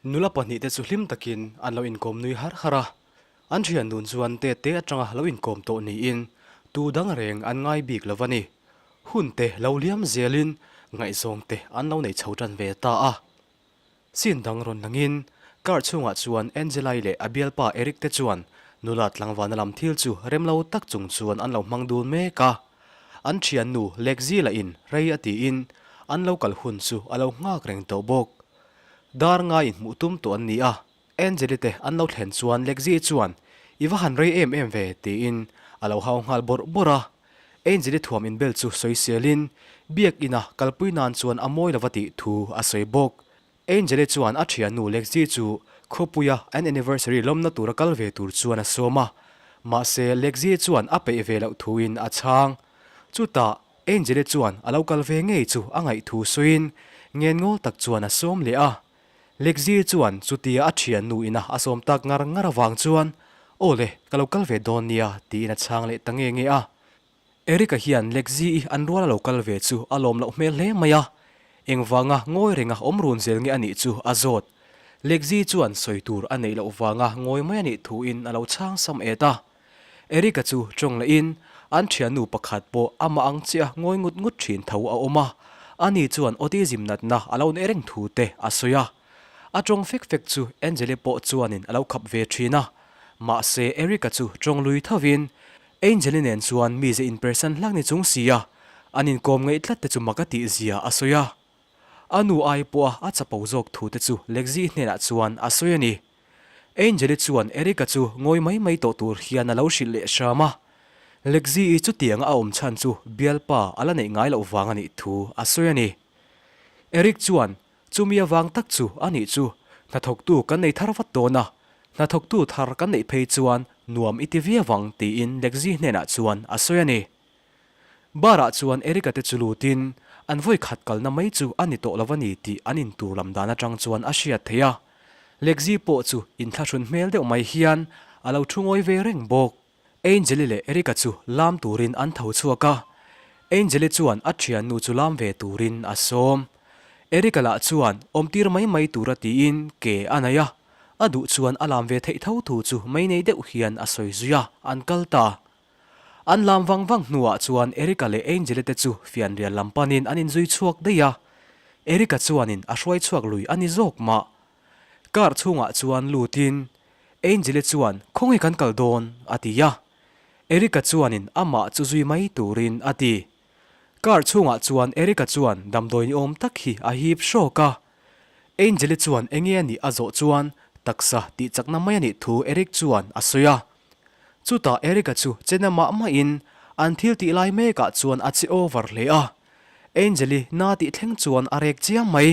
Nula pahnihte chu hlim takin an lo inkawm nui har har a, an thian dun chuan tet te atanga lo inkawm tawh niin tu dang reng an ngai bik lo va ni. Hun te lo liam zelin ngaihzawng te an lo nei chho tan ve ta a. Scene dang rawn langin car chhungah chuan Angela-i leh a bialpa Eric te chuan nula tlangvalna lam thil chu rem lo tak chung chuan an lo hmang dun mek a. An thiannu Lexi lahin rei a tiin an lo kal hun chu a lo nghak reng tawh bawk. Dar ngai inhmuh tum tawh an ni a, Angeli te an lo thlen chuan Lexi chuan I va han rei em em ve tiin a lo hau nghal bawrh bawrh a. Angeli thuam inbel chu sawiselin biak ina kalpui nan chuan a mawi lova tih thu a sawi bawk. Angeli chuan a thiannu Lexi chu khawpuia an anniversary lawmna tura kal ve tur chuan a sawm a, mahse Lexi chuan a peih ve loh thuin a chhang. Chutah Angel-i chuan a lo kal ve ngei chu a ngaih thu sawiin ngen ngawl tak chuan a sawm leh a. Lexi chuan chutia a thiannu ina a sawm tak ngar ngar avang chuan, Aw le, ka lo kal ve dawn nia, tiin a chhang leh ta nge nge a. Eric-a hian Lexi-i an rual a lo kal ve chu a lawm loh hmel hle mai a. Engvanga ngawi renga awm run zel nge a nih chu a zawt. Lexi chuan sawi tur a neih loh vanga ngawi mai a nih thuin a lo chhang sam et a. Eric-a chu tawng lehin an thiannu pakhat pawh amah ang chiah ngawi ngut ngut thin tho a awm a, ani chuan autism natna a lo neih reng thu te a sawi a. A tawng fek fek chu Angel-i pawh chuanin a lo khap ve thin a, mahse Eric-a chu tawng lui thovin Angel-i nen chuan mize inpersan hlak ni chung sia an inkawm ngaih tlat te chu mak a tih zia a sawi a. A nu ai pawha a chapo zawk thu te chu Lexi hnenah chuan a sawi a ni. Angel-i chuan Eric-a chu ngawi mai mai tawh tur hian a lo hrilh leh hram a. Lexi-i chutianga a awm chhan chu bialpa a la neih ngai loh vang a nih thu a sawi a ni. Eric chuan, Chumi avang tak chu a nih chu, hnathawktu kan nei thar vat dawn a, hnathawktu thar kan neih phei chuan nuam i ti viau ang tiin Lexi hnenah chuan a sawi a ni. Bar-ah chuan Eric-a te chu lutin an vawi khat kalna mai chu a ni tawh lo a ni tih an intur lam dan atang chuan a hriat theih a. Lexi pawh chu inthlahrun hmel deuh mai hian a lo thu ngawi ve reng bawk. Angel-i leh Eric-a chu lam turin an tho chhuak a, Angel-i chuan a thiannu chu lam ve turin a sawm. Eric-a lah chuan awmtir mai mai tura tiin ke a nei a, a duh chuan a lam ve theih tho thu chu mei nei deuh hian a sawi zui a, an kal ta. An lam vang vang hnuah chuan Erica leh Angel-i te chu fianrial lam panin an inzui chhuak daih a, Erica chuanin a hruai chhuak lui a ni zawk mah. Car chhungah chuan lutin Angel-i chuan khawnge kan kal dawn? a ti a, Erica chuanin amah chu zui mai turin a ti. Car chhungah chuan Erica chuan damdawi ni awm tak hi a hip hrawk a, Angel-i chuan enge a nih a zawh chuan taksa tihchakna mai a nih thu Eric chuan a sawi a. Chutah Eric-a chu chena mah mahin an thil tih lai mekah chuan a che over hle a. Angel-i na tih thleng chuan a rek chiang mai.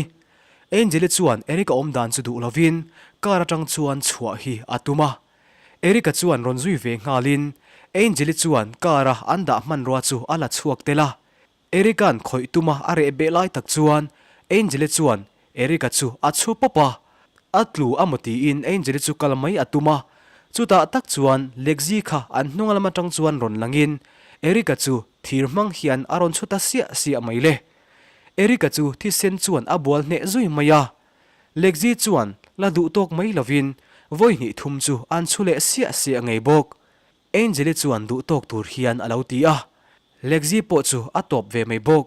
Angel-i chuan Eric-a awm dan chu duh lovin car atang chuan chhuah hi a tum a. Eric-a chuan rawn zui ve nghalin Angel-i chuan car-a an dah hmanrua chu a la chhuak tel a. Eric-a'n khawih tuma a reh beh lai tak chuan Angel-i chuan Eric-a chu a chhu pawp a, a tlu a maw tiin Angel-i chu kal mai a tum a, chutah tak chuan Lexi kha an hnung lam atang chuan rawn langin Eric-a chu thir hmang hian a rawn chhu ta siah siah mai le. Eric-a chu thisen chuan a bual hneh zui mai a, Lexi chuan la duh tawk mai lovin vawi hnih thum chu an chhu leh siah siah ngei bawk. Angel-i chuan duh tawk tur hian a lo ti a, Lexi pawh chu a tawp ve mai bawk.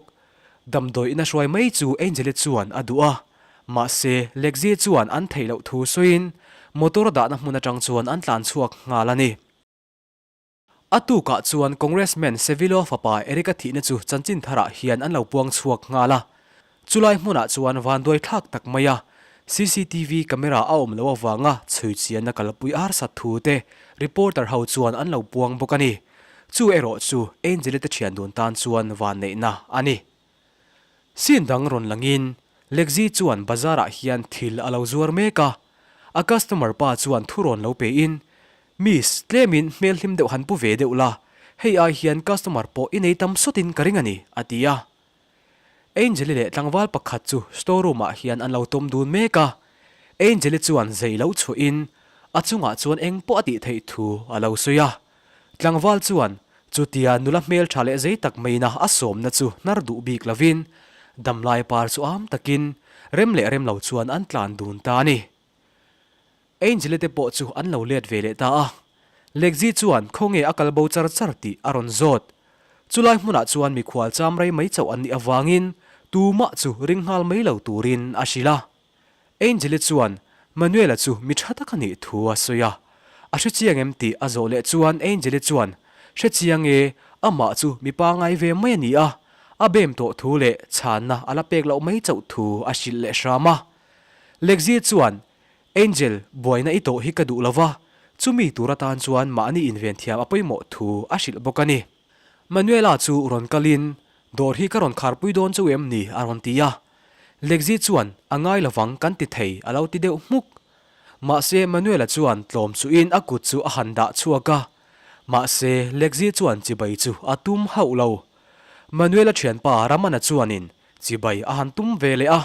Damdawi ina hruai mai chu Angel-i chuan a duh a, mahse Lexi chuan an theih loh thu sawiin motor dahna hmun atang chuan an tlan chhuak nghal a ni. A tukah chuan Congressman Sevilo fapa Eric-a thihna chu chanchin tharah hian an lo puang chhuak nghal a, Chulai hmunah chuan vanduai thlak tak mai a, cctv camera a awm loh avanga chhui chianna kalpui a harsat thu te reporter ho chuan an lo puang bawk a ni. Chu erawh chu Angel-i te thian dun tan chuan vanneihna a ni. Scene dang rawn langin Lexi chuan bazar ah hian thil a lo zuar mek a, a customer pa chuan thu rawn lo pe in, Miss, tlemin hmel hlim deuh han pu ve deuh la, hei ai hian customer pawh i nei tam sawtin ka ring a ni, a ti a. Angel-i leh tlangval pakhat chu store room-ah hian an lo tawm dun mek a. Angel-i chuan zei lo chhuahin a chungah chuan eng pawh a tih theih thu a lo sawi a. Tlangval chuan chutia nula hmeltha leh zei tak maina a sawmna chu hnar duh bik lovin damlai par chu am takin rem leh rem lo chuan an tlan dun ta a ni. Angel-i te pawh chu an lo let ve leh ta a. Lexi chuan khawnge a kal bo char char tih a rawn zawt. Chulai hmunah chuan mikhual cham rei mai chauh an nih avangin tumah chu ring nghal mai lo turin a hrilh a. Angel-i chuan Manuel-a chu mi tha tak a nih thu a sawi a. A hre chiang em tih a zawh leh chuan Angel-i chuan, Hre chiang e, amah chu mi pangai ve mai a ni a, a bem tawh thu leh chhanna a la pek loh mai chauh thu a hrilh leh hram a. Lexi chuan, Angel, buaina i tawh hi ka duh lo va, chumi tur atan chuan mahni inven thiam a pawimawh thu a hrilh bawk a ni. Manuela chu rawn kalin, Dawr hi ka rawn kharpui dawn chauh em ni? a rawn ti a. Lexi chuan, A ngai lovang kan ti thei a lo ti deuh hmuk. Mahse Manuela chuan tlawm chuhin a kut chu a han dah chhuak a. Mahse Lexi chuan chibai chu a tum hauh lo. Manuela thianpa Ramana chuanin chibai a han tum ve leh a.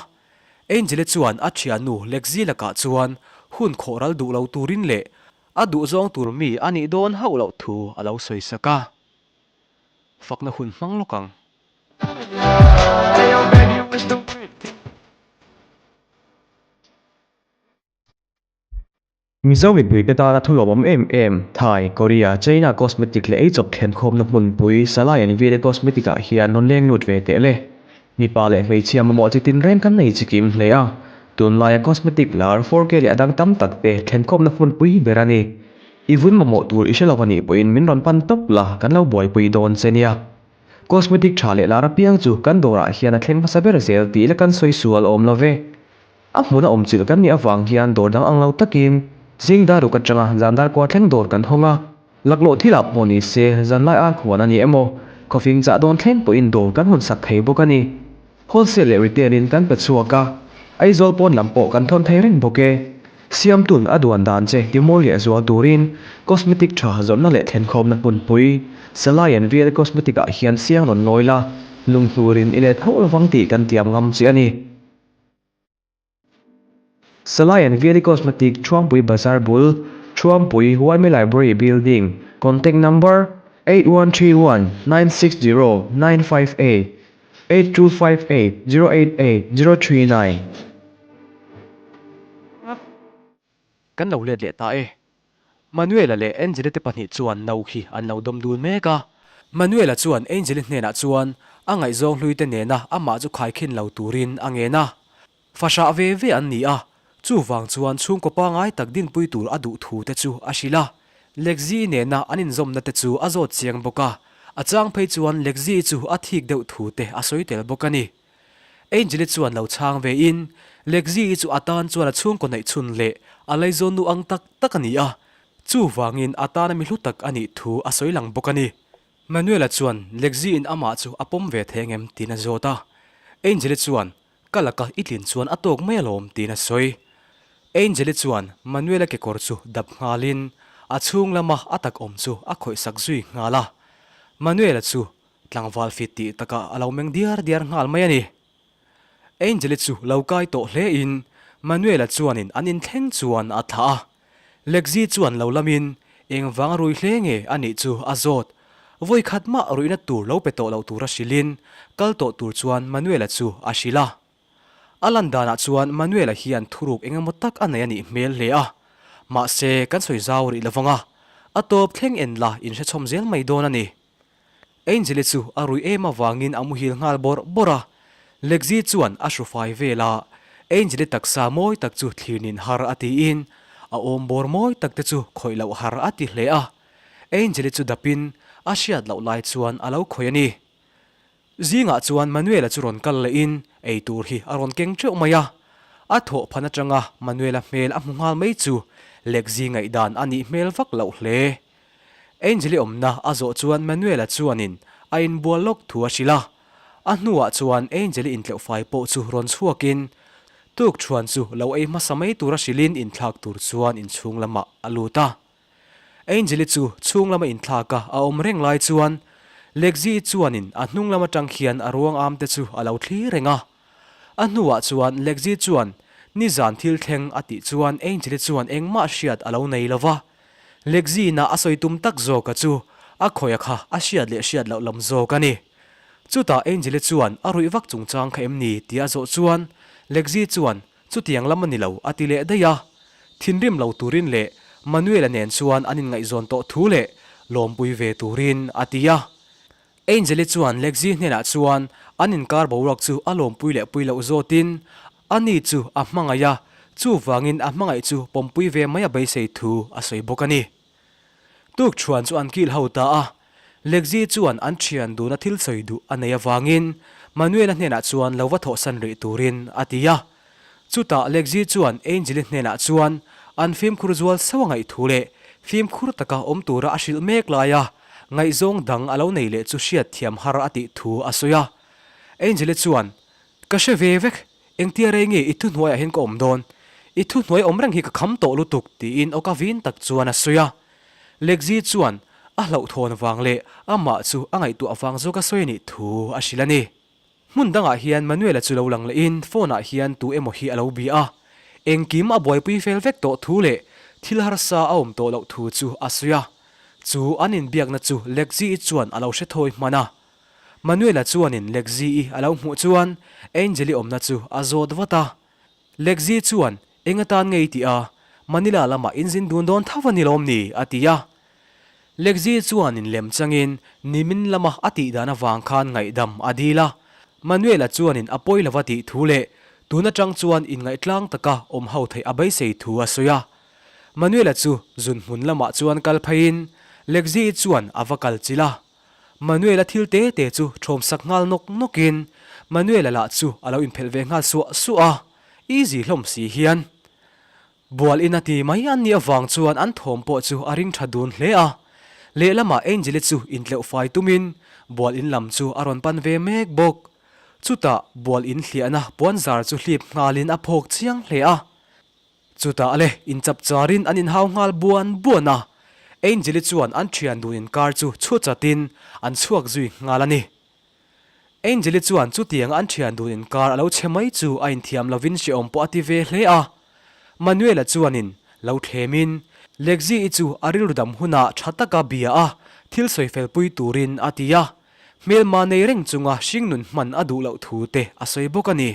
Angel-i chuan a thiannu Lexi lakah chuan hun khawh ral duh lo turin leh a duhzawng tur mi a nih dawn hauh loh thu a lo sawi sak a. Fakna hun hmang lawk ang. Mizo mipuite tana thu lawmawm em em, Thai, Korea, China cosmetic leh eichawp thlenkhawmna hmunpui Salai and Vile Cosmetic ah hian rawn leng lut ve teh le. Mipa leh hmeichhia mamawh chi tinreng kan nei chikim hle a, tunlaia cosmetic lar 4K leh a dang tam tak te thlenkhawmna hmunpui ber a ni. I vun mamawh tur i hre lo a nih pawhin min rawn pan tawp la, kan lo buaipui dawn che nia. Cosmetic tha leh lar apiang chu kan dawrah hian a thleng hmasa ber zel tih la kan sawi sual awm lo ve. A hmuna awm chilh kan nih avang hian dawr dang ang lo takin zing dar ruk atanga zan dar kua thleng dawr kan hawng a, laklawh thilah pawh ni se zanlai ar khuan a ni emaw, khawfing chah dawn thleng pawhin dawr kan hawn sak thei bawk a ni. Wholesale leh retail in kan pe chhuak a, Aizawl pawn lam pawh kan thawn thei reng bawk e. Siamtun a duan dan che timawi leh zual turin cosmetic tha zawrhna leh thlenkhawmna hmunpui Salai and VL Cosmetic ah hian siang rawn ngawi la, lunghnur in i let hauh lovang tih kan tiam ngam che a ni. Salai and VL Cosmetic Thuampui Bazar bul, Thuampui Yma Library Building, Contact Number, 8131 960 958. 8258 088 039. Kan lo let leh ta e. Manuela leh Angeli te pahnih chuan no khi an lo dawm dun mek a. Manuela chuan Angeli hnenah chuan a ngaihzawng hlui te nena amah chu khaikhin lo turin a ngen a. Fahrah ve ve an ni a, chuvang chuan chhungkaw pangai tak dinpui tur a duh thu te chu a hrilh a. Lexi nena an inzawmna te chu a zawt chiang bawk a, a chang phei chuan Lexi chu a thik deuh thu te a sawi tel bawk a ni. Angel-i chuan lo chhang ve in, Lexi chu a tan chuan a chhungkaw neih chhun leh a laizawn nu ang tak tak a ni a, chuvangin a tana mi hlu tak a nih thu a sawi lang bawk a ni. Manuel-a chuan Lexi-in amah chu a pawm ve thei angem tiin a zawt a, Angel-i chuan Ka laka i tlin chuan a tawk mai alawm tiin a sawi. Angel-i chuan Manuel-a kekawr chu dap nghalin a chhung lama a tak awm chu a khawih sak zui nghal a. Manuel-a chu tlangval fit tih takah a lo meng diar diar nghal mai a ni. Angel-i chu lo kai tawh hle in Manuel-a chuanin an inthleng chuan a thlah a. Lexi chuan lo lamin engvang rui hle nge a nih chu a zawt. Vawi khat mah ruihna tur lo pe tawh loh tura hrilhin kal tawh tur chuan Manuel-a chu a hrilh a. A lan danah chuan Manuel-a hian thuruk eng emaw tak a nei a nih hmel hle a. Mahse, kan sawi zau rih lovang a, a tawp thleng en la inhrechhawm zel mai dawn a ni. Angel-i chu a rui em avangin a muhil nghal bawrh bawrh a, Lexi chuan a hrufai vel a, Angel-i taksa mawi tak chu thlirnin har a tiin a awm bawr mawi tak te chu khawih loh har a ti hle a. Angel-i chu dapin a hriat loh lai chuan a lo khawih a ni. Zingah chuan Manuel-a chu rawn kal lehin ei tur hi a rawn keng teuh mai a. A thawh phan atanga Manuel-a hmel a hmu nghal mai chu Lexi ngaihdan a nih hmel vak loh hle. Angel-i awmna a zawh chuan Manuel-a chuanin a inbual lawk thu a hrilh a. A hnuah chuan Angel-i intleuhfai pawh chu rawn chhuakin tukṭhuan chu lo ei hmasa mai tura hrilhin inthlak tur chuan inchhung lamah a lut a. Angel-i chu chhung lama inthlak a a awm reng lai chuan Lexi-i chuanin a hnung lam aṭang hian a ruang am te chu a lo thlir reng a. A hnuah chuan Lexi chuan nizan thil thleng a tih chuan Angel-i chuan engmah hriat a lo nei lo va. Lexi-na a sawi tum tak zawka chu a khawia kha a hriat leh hriat loh lam zawk a ni. Chutah Angel-i chuan a ruih vak chungchang kha em ni tih a zawh chuan Lexi chuan chutiang lam a ni lo a ti leh daih a. Thinrim lo turin leh Manuel-a nen chuan an inngaihzawn tawh thu leh lawmpui ve turin a ti a. Angel-i chuan Lexi hnenah chuan an inkar boruak chu a lawmpui leh pui loh zawtin ani chu a hmangaih a, chuvangin a hmangaih chu pawmpui ve mai a beisei thu a sawi bawk a ni. Tuk thuan chu an kil ho ta a, Lexi chuan an thian duna thil sawi duh a nei avangin Manuel-a hnenah chuan lo va thawhsan rih turin a ti a. Chutah Lexi chuan Angel-i hnenah chuan an fimkhur zual sauh a ngaih thu leh fimkhur taka awm tura a hrilh mek laia ngaihzawng dang a lo nei leh chu hriatthiam har a tih thu a sawi a. Angel-i chuan, Ka hre ve vek, Engtia rei nge i thuhnuaiah hian ka awm dawn? I thuhnuai awm reng hi ka kham tawh lutuk, tiin awka vin tak chuan a sawi a. Lexi chuan a hlauhthawn vang leh amah chu a ngaihtuah vang zawk a sawi a nih thu a hrilh a ni. Hmun dangah hian Manuel-a chu lo lang lehin phone-ah hian tu emaw hi a lo bia a. Engkim a buaipui fel vek tawh thu leh thil harsa a awm tawh loh thu chu a sawi a. Chu an inbiakna chu Lexi-i chuan a lo hre thawi hman a. Manuela chuanin Lexi-i a lo hmuh chuan Angel-i awmna chu a zawt vat a. Lexi chuan, Eng atan nge i tih a? Manila lamah in zin dun dawn tho a ni lawm ni? a ti a. Lexi chuanin lem changin nimin lama a tih dan avang khan ngaihdam a dil a. Manuela chuanin a pawi lova tih thu leh tun atang chuan inngaih-tlang taka awm ho theih a beisei thu a sawi a. Manuela chu zun hmun lamah chuan kal pheiin Lexi-i chuan a va kal chilh a. Manuel-a thil te te chu thawm sak nghal nawk nawkin Manuel-a lah chu a lo inphelh ve nghal suah suah a, easy hlawm si hian. Bual in a ti mai an nih avang chuan an thawm pawh chu a ring tha dun hle a. Lehlamah Angel-i chu intleuh fai tumin bual in lam chu a rawn pan ve mek bawk. Chutah bual in hliahna puanzar chu hlip nghalin a phawk chiang hle a. Chutah le, inchap charin an inhau nghal buan buan a, Angel-i chuan an thian dun inkar chu chhu chatin an chhuak zui nghal a ni. Angel-i chuan chutianga an thian dun inkar a lo chhe mai chu a inthiam lovin hrehawm pawh a ti ve hle a. Manuel-a chuanin lo thlemin Lexi-i chu a rilru dam hunah tha taka bia a, thil sawi felpui turin a ti a. Hmelma nei reng chunga hringnun hman a duh loh thu te a sawi bawk a ni.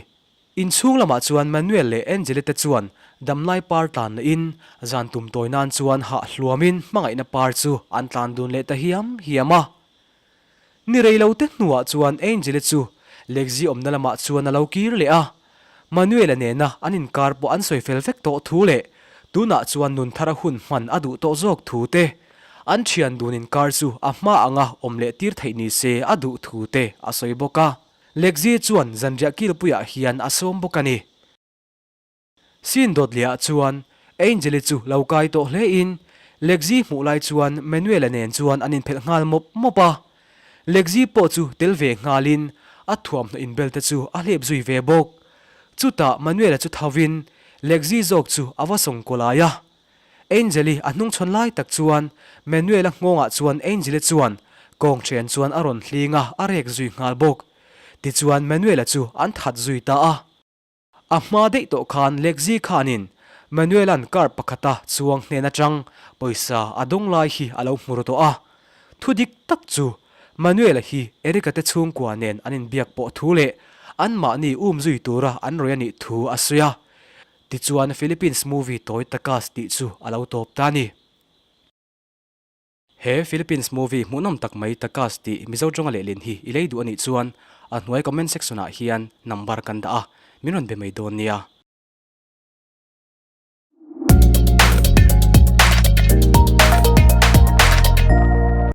Inchhung lamah chuan Manuel leh Angeli te chuan damlai par tlan lehin zan tum tawi nan chuan hah hluamin hmangaihna par chu an tlan dun leh ta hiam hiam a. Ni rei lo te hnuah chuan Angeli chu Lexi awmna lamah chuan a lo kir leh a. Manuel-a nena an inkar pawh an sawi fel vek tawh thu leh tunah chuan nun thara hun hman a duh tawh zawk thu te, an thian dun inkar chu a hma anga awm leh tir theih ni se a duh thu te a sawi bawk a. Lexi chuan zanriah kilpuiah hian a sawm bawk a ni. Sin dawt lehah chuan Angel-i chu lo kai tawh hle in Lexi hmuh lai chuan Manuel-a nen chuan an inphelh nghal mawp mawp a. Lexi pawh chu tel ve nghalin a thuamhnaw inbel te chu a hlep zui ve bawk. Chutah Manuel-a chu thovin Lexi zawk chu a va sawng kaw lai a. Angel-i a hnungchhawn lai tak chuan Manuel-a nghawngah chuan Angel-i chuan kawng ṭhen chuan a rawn hling a, a rek zui nghal bawk. Tichuan Manuel-a chu an that zui ta a. A hma daih tawh khan Lexi khanin Manuel-a'n car pakhata chuang hnen aṭang pawisa a dawng lai hi a lo hmur tawh a. Thu dik tak chu Manuel-a hi Eric-a te chhungkua nen an inbiak pawh thu leh anmahni um zui tura an rawi a nih thu a sawi a. Tichuan Philippines movie tawi Takas tih chu a lo tawp ta a ni. He Philippines movie hmuhnawm tak mai Takas tih Mizo tawnga lehlin hi i lei duh a nih chuan a hnuai comment section ah hian number kan dah a, min rawn be mai dawn nia.